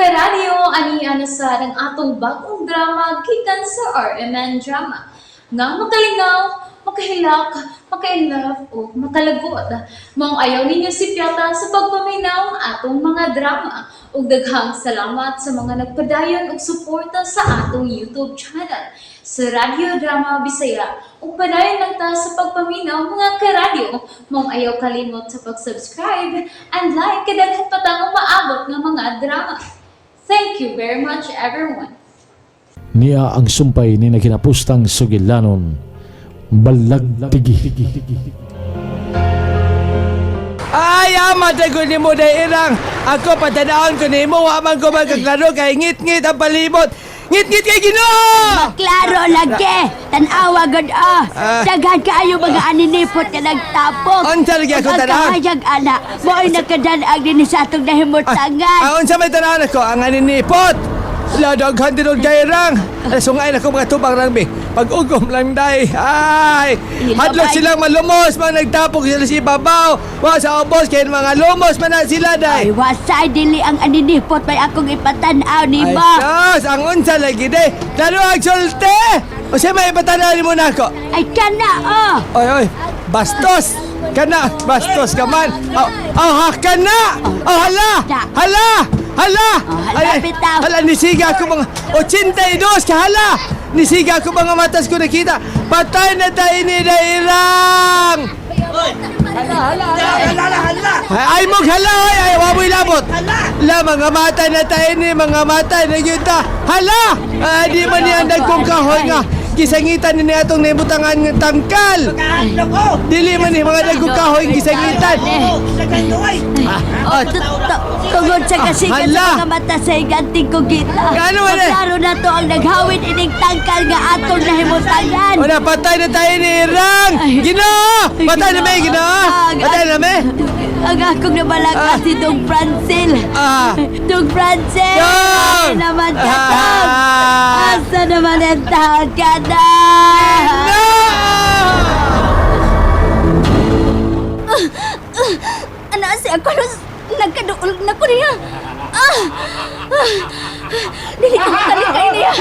Karadyo, ani na sa ang atong bagong drama gikan sa RMN Drama nga makalingaw, makahilak, maka-inlove o makalagot. Maong ayaw ninyo sipyata sa pagpaminaw ang atong mga drama. Ug daghang salamat sa mga nagpadayon og suporta sa atong YouTube channel sa Radyo Drama Bisaya. Ug padayon lang ta sa pagpaminaw, mga karadyo. Maong ayaw kalimot sa pag-subscribe and like kay daghan pa tang umaabot nga mga drama. Thank you very much, everyone. Niya ang sumpay ni nakinapustang sugilanon. Balagtigi. Ay, ama ko ni mo irang. Ako patanaon ko nimo, wa man ko magkaklaro kay ngit-ngit ang palibot. Ngit-ngit kay Ginoo! Klaro lagi! Tan-awa gud ah! Ah. Daghan kaayo mga aninipot nga nagtapok. Unsa lagi ako Ug ang tan-awon? kahayag ana, mo'y nakadan-ag dinhi sa atong nahimutangan. Ah, unsa may tanawon ako ang aninipot. La daghan din kay irang. Ay, sungay na ko mga tubang rangbi. Pag-ugom lang day. Ay, Hilabay. hadlok silang malumos, mga nagtapok sila sa ibabaw. Wa sa ubos kay mga lumos man na sila Ay, day. wasay dili ang aninipot may akong ipatan-aw Ay, nimo. sus, ang unsa lagi day. Klaro ang sulte. Unsa may ipatanaw nimo nako? Ay, kana oh! Oy, oy, bastos! Kana, bastos ka man! Oh, oh, ha, kana! Oh, hala! Hala! Hala! Oh, hala, Ay, ay, bitaw. Hala, nisiga ako mga 82 ka, hala! Nisiga ako mga matas ko nakita. Patay na tayo ni Dairang! Ay, ay mong hala, ay, ay, waboy labot. Hala, mga mata na tayo ni, mga mata na yun ta. Hala! Ah, di man niya ang dagkong kahoy nga. Gisangitan ni atong naibutangan ng tangkal. Dili man ni mga dagkong kahoy gisangitan. Oh, tungod sa kasikat hala. sa mga mata sa higanting ko kita. Gaano man eh? Klaro na to ang naghawin ining tangkal nga atong nahimutangan. Wala, patay na tayo ni Irang! Ay. Ginoo! Patay na may, Ginoo! Patay na may! Ang akong nabalaka si Dong Francil. Ah. Dong Francil! Dong! Asa naman ka, Dong? Ah. Asa naman ang taon ka na? No! Ana si Aqualos, nagkaduol na ko niya. Ah! Ah! Dili ko kalikay niya.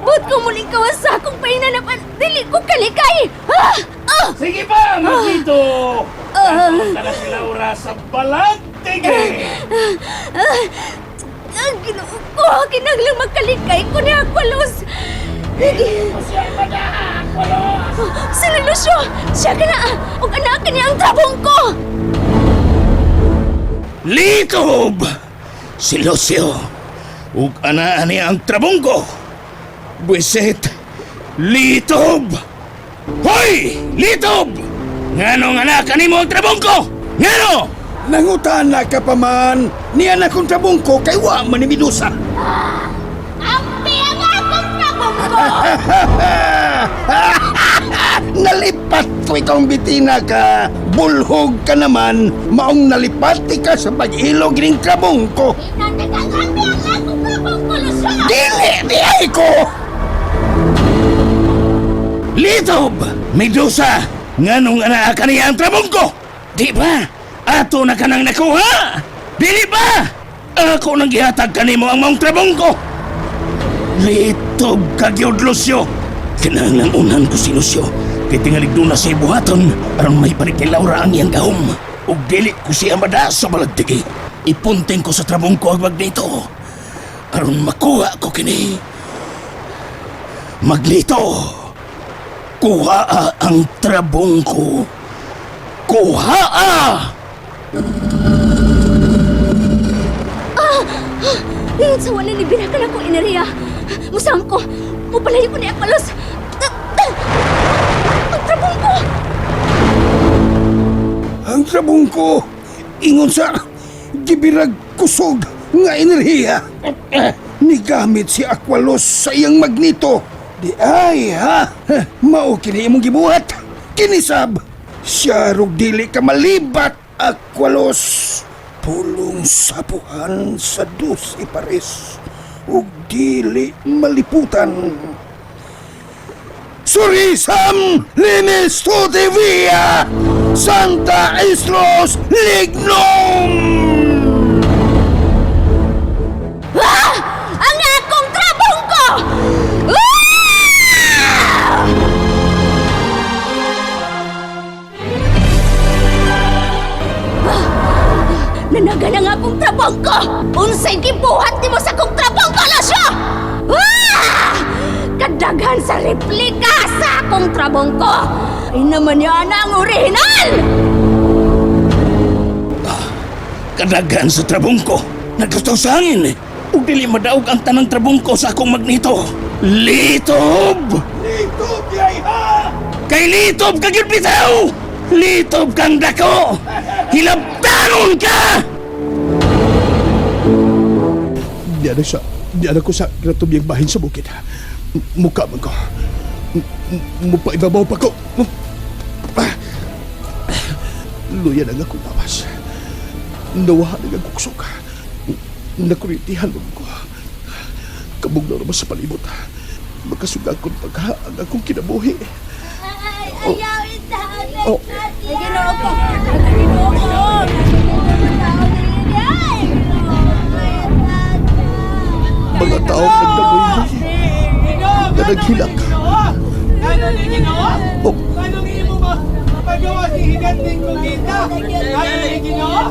But ko muling kawas sa akong pahinanapan, dili ko kalikay. Ah! Ah! Sige pa, Magito! Ah! Tara si Laura sa Balagtige! Ang Ginoo ko, kinahanglang magkalikay ko ni Aqualos. Sila Lucio, siya ka na. Ug anak niya ang trabong ko. Litob! Si Lucio! Ug anaan niya ang trabong ko! Buisit! Litob! Hoy! Litob! Nganong anak kanimo ang trabong ko? Ngano? Nangutana ka pa man, niya na kong trabong ko kay wa man ni Medusa. Ampi ang akong trabong ko. Nalipat ko ikong bitina ka. Bulhog ka naman, maong nalipat ka sa pag-ilog ning trabong ko. Ampi ang akong trabong ko, Lucio. Dili, di ay ko! Litob! Medusa! Nganong anaa kaniya ang trabong ko? Di ba? Ato na ka nang nakuha! Dili ba? Ako nang gihatag kanimo ang maong trabong ko! Litob ka gyud, Lucio! Kinahanglang unan ko si Lucio. Kay tingalig doon na siya buhaton aron may balik ni Laura ang iyang gahom. Ug dili ko siya mada sa balagtigi. Ipunting ko sa trabong ko ang magnito. Aron makuha ko kini. Magnito! Kuha ang trabong ko. Kuha! Ingon sa wala ni binakan akong ineriya. Musang ko, mupalayo ko ni Aqualos. Ang trabong ko! Ang trabong ko, ingon sa gibirag kusog nga enerhiya. Nigamit si Aqualos sa iyang magnito. Di ay ha, mao kini imong gibuhat. Kinisab, siya rog dili ka malibat, Aqualos. Pulong sapuhan sa dus ipares ug dili maliputan. Surisam limis via Santa Islos Lignum! trabongko! Unsay gibuhat nimo sa akong trabongko, Lucio? Ah! Kadaghan sa replika sa akong trabongko! Ay naman niya na ang orihinal! Kadaghan sa trabungko. Nagkastaw sa hangin. Ug dili madaog ang tanang trabungko sa akong magnito. Litob! Litob yay ha! Kay litob ka gyud bitaw! Litob kang dako! Hilabtanon ka! Di ana siya, di ana ko sa gratubiyang bahin sa bukid. Mukha man ko. Mupaibabaw pa ko. Ah. Luya na nga akong lawas. Nawahan na nga akong kusog. Nakuritihan man ko. Kabugnaw naman sa palibot. Makasugakon pagha ang akong kinabuhi. Ay, ayaw itahan! Oh. Ay, Ginoo ko! Ay, Ginoo ko! Ay, Ginoo ko! Mga taong nagdamoy na naghilak. Ano ni Ginoo? Oh. Anong imo ba? Pagawa si higanting kugita? Ano ni Ginoo?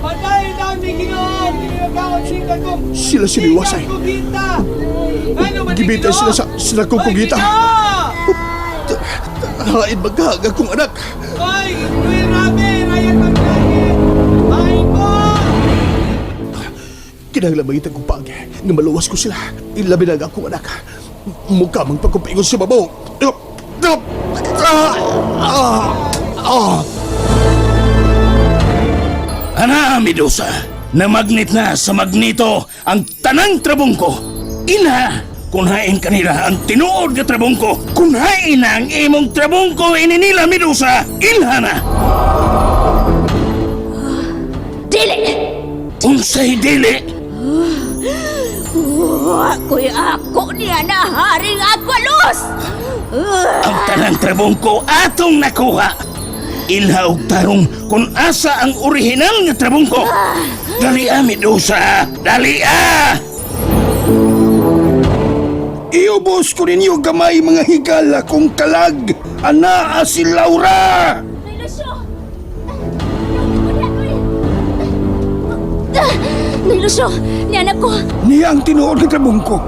Patay daw ni Ginoo! Kinagaon siya kong Sila siniwasay. Kugita! Ano ba ni Gibitay Ginoo? sila sa sila kong Oy, kugita. Ginoo! Hain maghahag akong anak. Oy, Kuya Rabi! Ryan Magdalene! Ay po! Kinahanglan mangitag kong pag nga maluwas ko sila. Ilabi na ang akong anak. Mukha mang pagkumpingon sa babaw. Ah! Ah! Ah! Ana, Medusa, namagnet na sa magnito ang tanang trabungko. Ina, kunhain kanila ang tinuod nga trabungko. Kunhain na ang imong trabungko ini nila, Medusa. Ilha na. Dili! Unsay dili? Ako'y ako niya na haring Aqualos! Ang tanang trabungko atong nakuha. Ilha og tarong kung asa ang orihinal nga trabungko. Dali ah, Medusa. Dali ah! Iubos ko ninyo gamay mga higala kong kalag. Anaa si Laura! Ay, Lucio! Nay, Lucio! Niyan ako! Niya ang tinuod nga trabungko.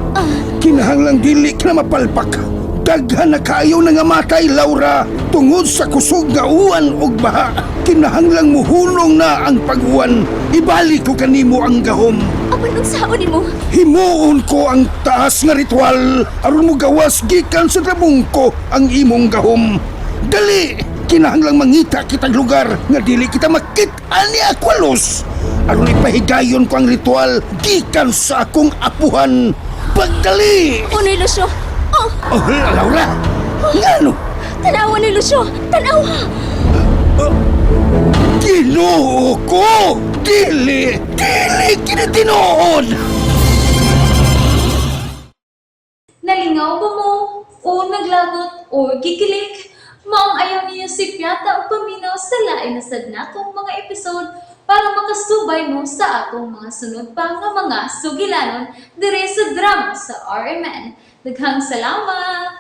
Kinahanglang dili ka na mapalpak. Daghan na kaayo na nga matay, Laura. Tungod sa kusog nga uwan og baha. Kinahanglang muhulong na ang pag-uwan. Ibalik ko kanimo ang gahom. Apan ang sao nimo? Himuon ko ang taas nga ritual aron mo gawas gikan sa trabungko ang imong gahom. Dali! Kinahanglang mangita kitag lugar nga dili kita makit-an ni Aqualos. Aron ipahigayon ko ang ritual gikan sa akong apuhan. Pagdali! O, Nay, Lucio! Oh! Oh, Laura! Ngano? Tanawa, Nay, Lucio! Tanawa! Ginoo ko! Dili! Dili kinitinuod! Nalingaw ba mo? O naglagot o gikilig? Maong ayaw niyo si Piata o paminaw sa lain na sad natong mga episode para makasubay mo sa atong mga sunod pa nga mga sugilanon dire sa drama sa RMN. Daghang salamat!